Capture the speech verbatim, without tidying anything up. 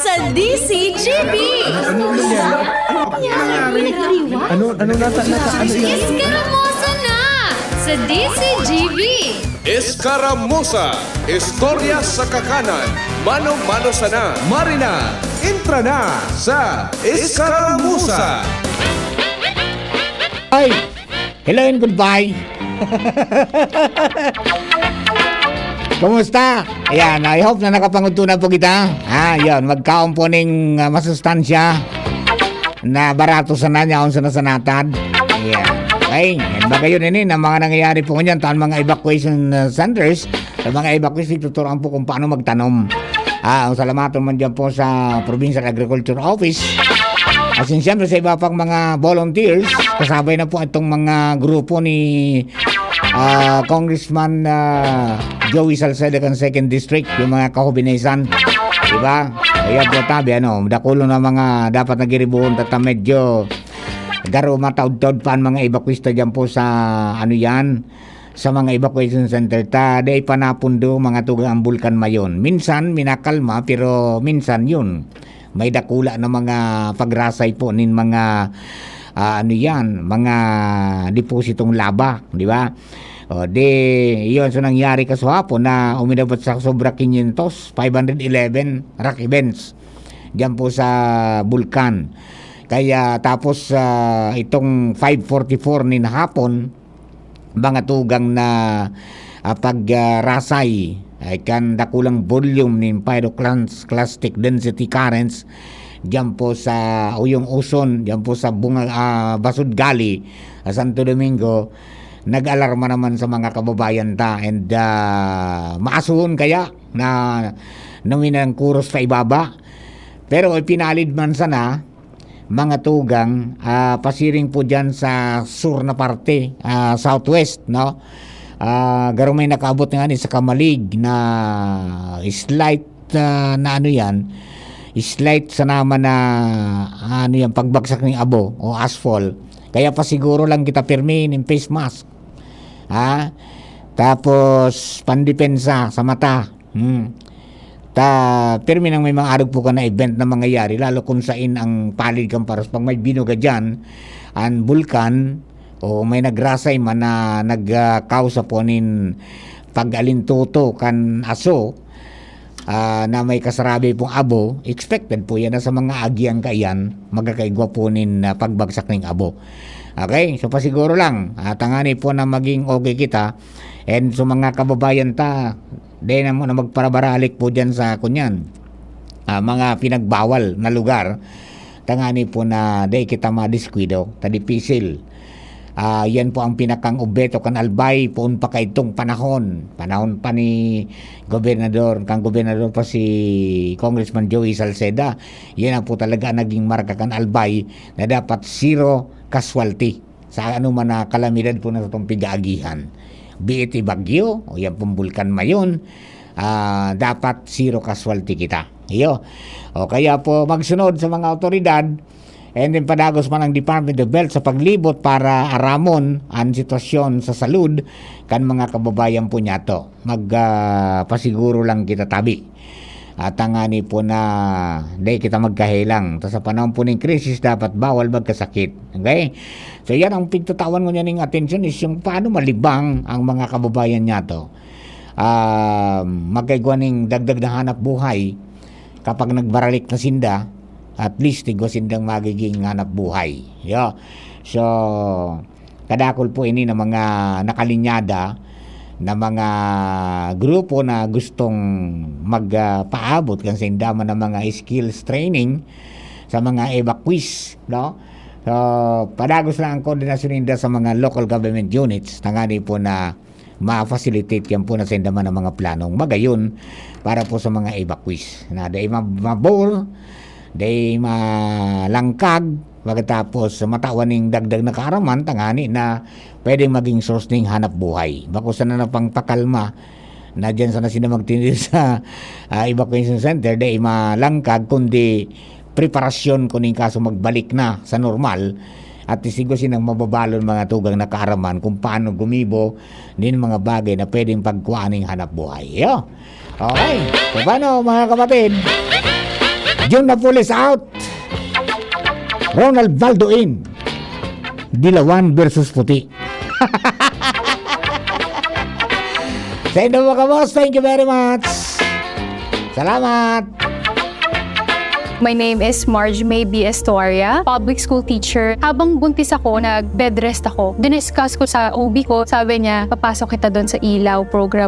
Sa D C G B. Ano, ano nangyari? Ano, ano nata-, nata-, ano yan? Escaramuza na sa D C G B. Escaramuza, istorya sa kakanan, mano-mano sana. Marina, entra na sa Escaramuza. Ay! Hello and goodbye. Kumusta? Ayan, I hope na nakapangudto na po kita. Ah, yun, magkaon po ning, ah, masustansya na barato sana, nyaon sana sa natad. Ayan. Okay, yan ba kayo nini na mga nangyayari po ngunyan, tan mga evacuation, ah, centers, sa mga evacuees, tuturuan po kung paano magtanom. Ah, ang salamaton man dyan po sa Provincial Agriculture Office. As in, siyempre, sa iba pang mga volunteers, kasabay na po itong mga grupo ni, ah, Congressman, ah, Joey Salceda kan Second District, yung mga kahubinesan. Diba? Ayan po, tabi, ano, dakulo na mga dapat nagiribuhon, tata medyo garo mataod-taod pa ang mga evacuista dyan po sa, ano yan, sa mga evacuation center ta, dai pa napundo, mga tugang, ang Bulkan Mayon. Minsan, minakalma, pero minsan yun, may dakula na mga pagrasay po nin mga, ah, ano yan, mga depositong laba, di ba? O, di, yun, so nangyari kasuhapon na uminabot sa sobra quinientos, five hundred eleven rock events diyan po sa Bulkan. Kaya tapos, ah, itong five forty-four nin hapon, mga tugang na, ah, pag, ah, rasay, ay kan dakulang volume nin pyroclastic density currents diyan po sa Uyong Uson, diyan po sa Bunga-, ah, Basud Gali, sa Santo Domingo, nag-alarma naman sa mga kababayan ta and, ah, maasuhon kaya na naminang kuros pa ibaba. Pero ipinalid man sana, mga tugang, ah, pasiring po diyan sa sur na parte, ah, southwest, no? Ah, garo may nakaabot nga ni sa Camalig na slight, ah, na ano yan, slight sa naman na, ano yan, pagbagsak ng abo o asphalt. Kaya pa siguro lang kita pirmi nin face mask. Ha? Tapos, pandepensa sa mata. Hmm. Ta, pirmi nang may mga arog po ka na event na mangyayari, lalo kung sain ang palid kan paros. Pag may binuga dyan, ang bulkan, o may nagrasay man na nagkausa po nin pag-alintuto kan aso, ah, na may kasarabi pong abo, expected po yan na sa mga agian kaiyan, magkakaigwa po nin, ah, pagbagsak ning abo. Okay? So, pasiguro lang, ah, tangani po na maging okay kita. And sa mga kababayan ta, di na mo na magparabaralik po dyan sa, kunyan, ah, mga pinagbawal na lugar. Tangani po na di kita madiskwido, ta dipisil. Ah, yan po ang pinakang obheto kan Albay, poon pa kaidtong panahon. Panahon pa ni Gobernador, kan Gobernador pa si Congressman Joey Salceda. Yan ang po talaga naging marka kan Albay na dapat zero casualty sa ano man na kalamidad po na itong pigaagihan. Be it ibagyo, o yan pong bulkan mayon, ah, dapat zero casualty kita. Iyo. O kaya po magsunod sa mga awtoridad, and then padagos man ang Department of Health sa paglibot para aramon ang sitwasyon sa salud kan mga kababayan po niyato. Mag, ah, pasiguro lang kita tabi. At tangani po na di kita magkahelang. Ta sa panahon po ning krisis, dapat bawal magkasakit. Okay? So, yan ang pigtatawan ko niya ning atensyon is yung paano malibang ang mga kababayan niyato. Ah, magkaigwa ning dagdag na hanap buhay kapag nagbaralik na sinda, at least igwa sindang magiging hanap buhay. Yo. So, kadakol po ini na mga nakalinyada na mga grupo na gustong mag, ah, paabot kan sainda man ng mga skills training sa mga evacuees, no? So, padagos lang ang koordinasyon ninda sa mga local government units, tangani po na ma-facilitate yan po na sainda man ang mga planong magayon para po sa mga evacuees na dai ma-, mabor, dai malangkag, pagkatapos matawan ning dagdag na kaaraman, tangani na pwedeng maging source ning hanap buhay. Bako sana na pangpakalma na diyan sana sila magtindi sa, ah, evacuation center, dai malangkag, kundi preparasyon kung in kaso magbalik na sa normal, at siguro silang mababalon mga tugang na kaaraman kung paano gumibo nin mga bagay na pwedeng pagkuhaan ning hanap buhay. Yo. Okay. So, paano, mga kapatid? John Napoles out. Ronald Valdo in. Dilawan versus Puti. Sa inyo mga boss, thank you very much. Salamat. My name is Marge May B. Estoria, public school teacher. Habang buntis ako, nag-bed rest ako. Diniscuss ko sa O B ko, sabi niya, papasok kita doon sa ilaw program.